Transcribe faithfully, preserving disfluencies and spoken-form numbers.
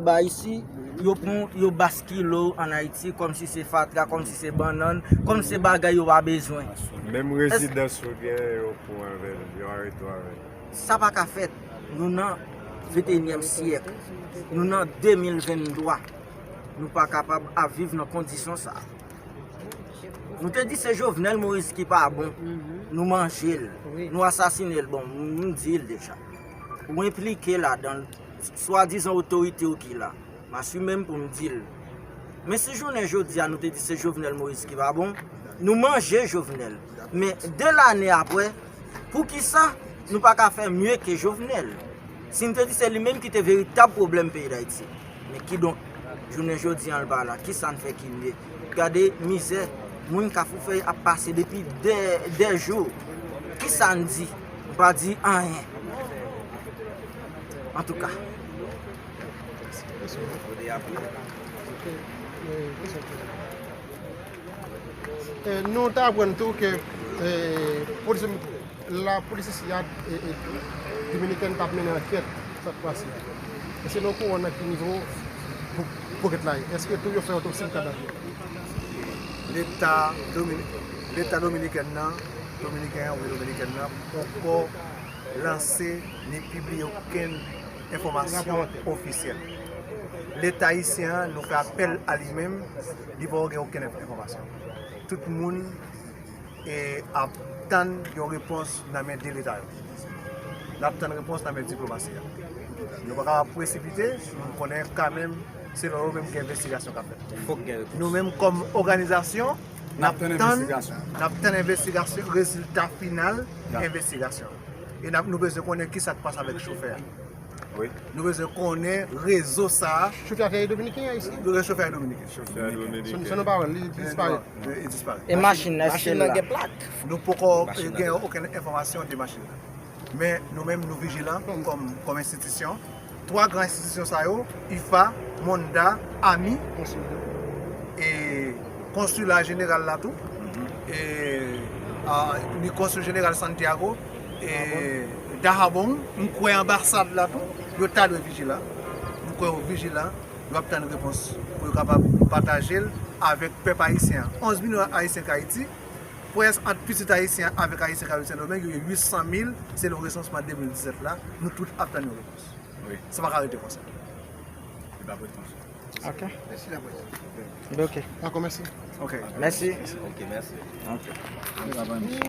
Pa isi, yo pran, yo baskile w ann Ayiti kòmsi se fatra, kòmsi se bannann, kòmsi se bagay yo pa bezwen. Menm rezidans ou gen, yo pran avè l, yo arete w avè l. Sa pa ka fèt. Nou nan venteyinyèm syèk. Nou nan de mil venntwa. Nou pa kapab ap viv nan kondisyon sa. Nou te di se Jovenel Moïse ki pa bon. Nou manje l. Nou asasine l. Bon, m di l deja. Ou enplike ladan l. Swadizan otorite w ki la. M asime m pou m di l. Men si jounen jodi a nou te di se Jovenel Moïse ki pa bon, nou manje Jovenel. Men de lane apre, poukisa nou pa ka fè mye ke Jovenel? Si n te di se li menm ki te veritab pwoblèm peyi Dayiti. Men kidonk, jounen jodi a l pa la, kisa n fè ki mye? Gade mizè moun Kafou Fèy ap pase depi dè, dè jou. Kisa n di? Nou pa di anyen. Antouka. Nou te aprann tou ke polis, lapolis isi a dominikèn t ap mennen ankèt sa k pase a. Èske nou okouran nan ki nivo pou ankèt la ye? Èske tou yo fè otopsi pou kadav yo? Leta Dominiken nan, Dominiken an oubyen Dominiken nan poko lanse ni pibliye okenn enfòmasyon ofisyèl. Leta ayisyen an, nou fè apèl a li menm, li poko gen okenn enfòmasyon. Tout moun ap tann yon repons nan men de leta yo. N ap tann repons nan men diplomasi a. Nou pa kapab presipite, nou konnen kanmenm se lè yo menm gen envestigasyon k ap fèt. Nou menm kòm òganizasyon, n ap tann, n ap tann envestigasyon, rezilta final envestigasyon. E n ap, nou bezwen konnen kisa k pase avèk chofè a. Nou bezwen konnen rezo sa a. Chofè a te dominiken, ayisyen? Chofè a dominiken. Chofè a dominiken. Son non pa wè, li disparèt. Li disparèt. E machin nan, èske l la? Nou poko gen okenn enfòmasyon de machin nan. Men nou menm nou vijilan kòm, kòm enstitisyon. Twa gran enstitisyon sa yo, ifa, monda, ami, e konsila jeneral la tou, e ni konsil jeneral Santiago, e Dahabong, m kwè anbasad la tou, yo ta dwe vijilan. M kwè yo vijilan, yo ap tann repons pou yo kapab pataje l avèk pèp ayisyen an. Onz milyon ayisyen k Ayiti, près ant pitit ayisyen avèk ayisyen k ap viv Sendomeng, yo ye uit san mil, selon resansman de mil disèt la, nou tout ap tann yon repons. Sa pa ka rete konsa. Ok. Mèsi laprès. Ok. Dakò, mèsi. Ok. Mèsi. Ok, mèsi. Ok.